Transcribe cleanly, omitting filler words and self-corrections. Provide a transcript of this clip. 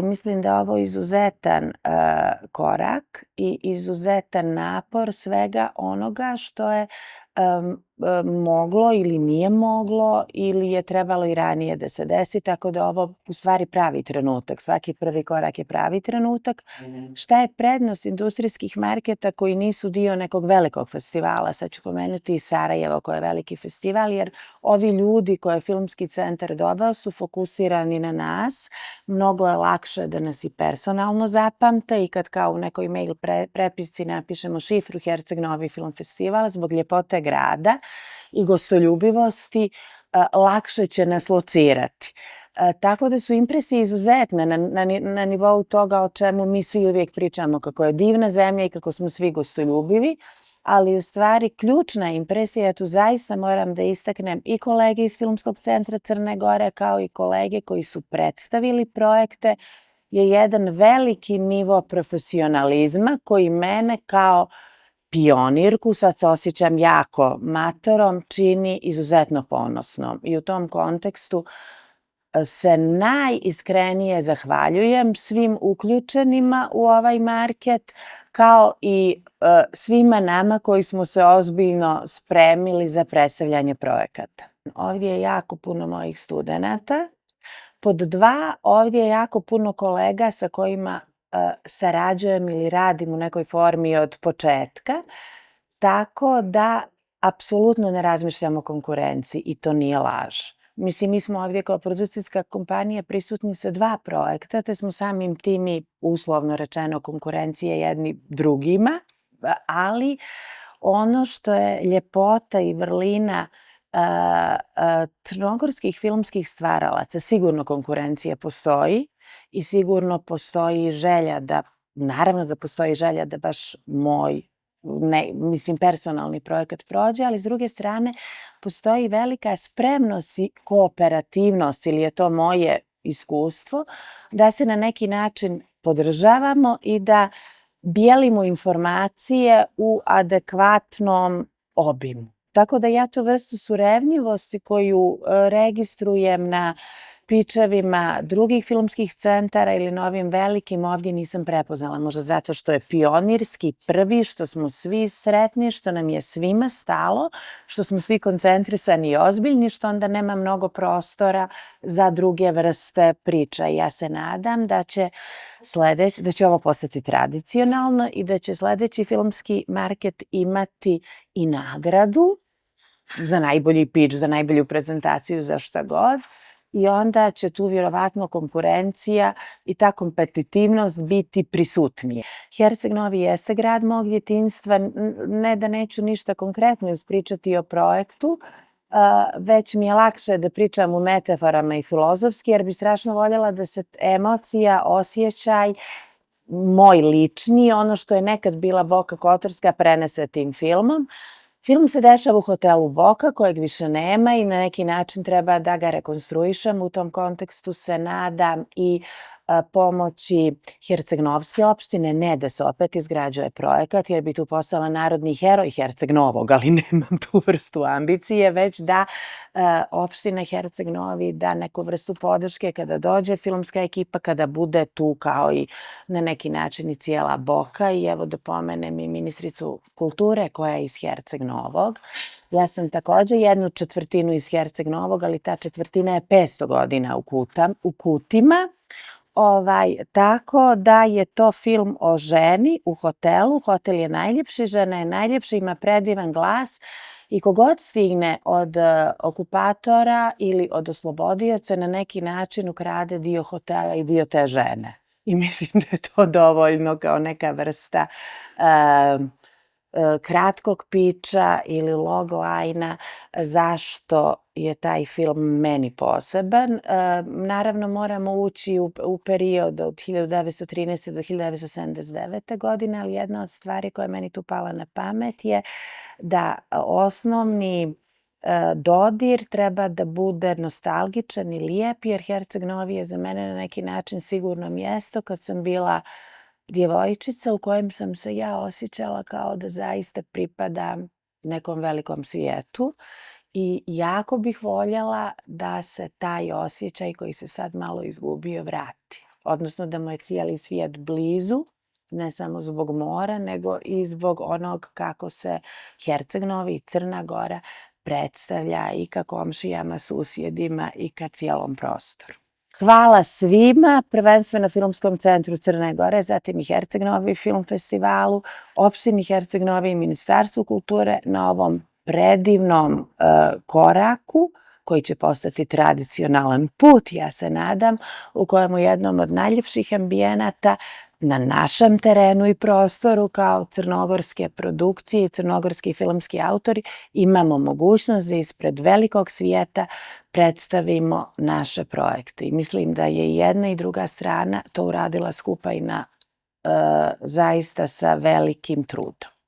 Mislim da je ovo izuzetan korak i izuzetan napor svega onoga što je moglo ili nije moglo ili je trebalo i ranije da se desi, tako da ovo u stvari pravi trenutak. Svaki prvi korak je pravi trenutak. Šta je prednost industrijskih marketa koji nisu dio nekog velikog festivala? Sad ću pomenuti i Sarajevo koji je veliki festival, jer ovi ljudi koje je Filmski centar doveo su fokusirani na nas. Mnogo je lakše da nas i personalno zapamte i kad kao u nekoj mail prepisci napišemo šifru Herceg Novi film festival zbog ljepote grada i gostoljubivosti, lakše će nas locirati. Tako da su impresije izuzetne na nivou toga o čemu mi svi uvijek pričamo, kako je divna zemlja i kako smo svi gostoljubivi, ali u stvari ključna impresija, ja tu zaista moram da istaknem i kolege iz Filmskog centra Crne Gore kao i kolege koji su predstavili projekte, je jedan veliki nivo profesionalizma koji mene kao pionirku, sad se osjećam jako matorom, čini izuzetno ponosnom. I u tom kontekstu se najiskrenije zahvaljujem svim uključenima u ovaj market, kao i svima nama koji smo se ozbiljno spremili za predstavljanje projekata. Ovdje je jako puno mojih studenata. Pod dva, ovdje je jako puno kolega sa kojima sarađujem ili radim u nekoj formi od početka, tako da apsolutno ne razmišljam o konkurenciji i to nije laž. Mislim, mi smo ovdje kao produkcijska kompanija prisutni sa 2 projekta, te smo samim tim i uslovno rečeno konkurencije jedni drugima, ali ono što je ljepota i vrlina crnogorskih filmskih stvaralaca, sigurno konkurencija postoji i sigurno postoji želja da, naravno da postoji želja da baš moj, personalni projekat prođe, ali s druge strane postoji velika spremnost i kooperativnost, ili je to moje iskustvo, da se na neki način podržavamo i da dijelimo informacije u adekvatnom obimu. Tako da ja tu vrstu surevnjivosti koju registrujem na pičevima drugih filmskih centara ili na ovim velikim ovdje nisam prepoznala. Možda zato što je pionirski prvi, što smo svi sretni, što nam je svima stalo, što smo svi koncentrisani i ozbiljni, što onda nema mnogo prostora za druge vrste priča. Ja se nadam da će ovo postati tradicionalno i da će sledeći filmski market imati i nagradu za najbolji pitch, za najbolju prezentaciju, za šta god. I onda će tu vjerovatno konkurencija i ta kompetitivnost biti prisutnije. Herceg Novi jeste grad mog djetinjstva, ne da neću ništa konkretno ispričati o projektu, već mi je lakše da pričam u metaforama i filozofski, jer bi strašno voljela da se emocija, osjećaj, moj lični, ono što je nekad bila Boka Kotorska, prenese tim filmom. Film se dešava u hotelu Boka, kojeg više nema i na neki način treba da ga rekonstruišem. U tom kontekstu se nadam i pomoći Herceg-Novske opštine, ne da se opet izgrađuje projekat, jer bi tu postala narodni heroj Herceg Novog, ali nemam tu vrstu ambicije, već da opština Herceg Novi da neku vrstu podrške kada dođe filmska ekipa, kada bude tu kao i na neki način i cijela Boka. I evo da pomenem i ministricu kulture koja je iz Herceg Novog. Ja sam takođe 1/4 iz Herceg Novog, ali ta četvrtina je 500 godina u Kutima. Tako da je to film o ženi u hotelu. Hotel je najljepši, žena je najljepša, ima predivan glas i kogod stigne od okupatora ili od oslobodioca na neki način ukrade dio hotela i dio te žene. I mislim da je to dovoljno kao neka vrsta kratkog piča ili logline-a zašto je taj film meni poseban. Naravno moramo ući u period od 1913. do 1979. godine, ali jedna od stvari koja je meni tu pala na pamet je da osnovni dodir treba da bude nostalgičan i lijep, jer Herceg Novi je za mene na neki način sigurno mjesto kad sam bila djevojčica u kojem sam se ja osjećala kao da zaista pripadam nekom velikom svijetu i jako bih voljela da se taj osjećaj koji se sad malo izgubio vrati. odnosno da mu je cijeli svijet blizu, ne samo zbog mora, nego i zbog onog kako se Herceg Novi i Crna Gora predstavlja i ka komšijama, susjedima i ka cijelom prostoru. Hvala svima, prvenstveno Filmskom centru Crne Gore, zatim i Herceg Novi film festivalu, opštini Herceg Novi i Ministarstvu kulture na ovom predivnom koraku koji će postati tradicionalan put, ja se nadam, u kojem u jednom od najljepših ambijenata na našem terenu i prostoru kao crnogorske produkcije i crnogorski filmski autori imamo mogućnost da ispred velikog svijeta predstavimo naše projekte. I mislim da je i jedna i druga strana to uradila skupa i zaista sa velikim trudom.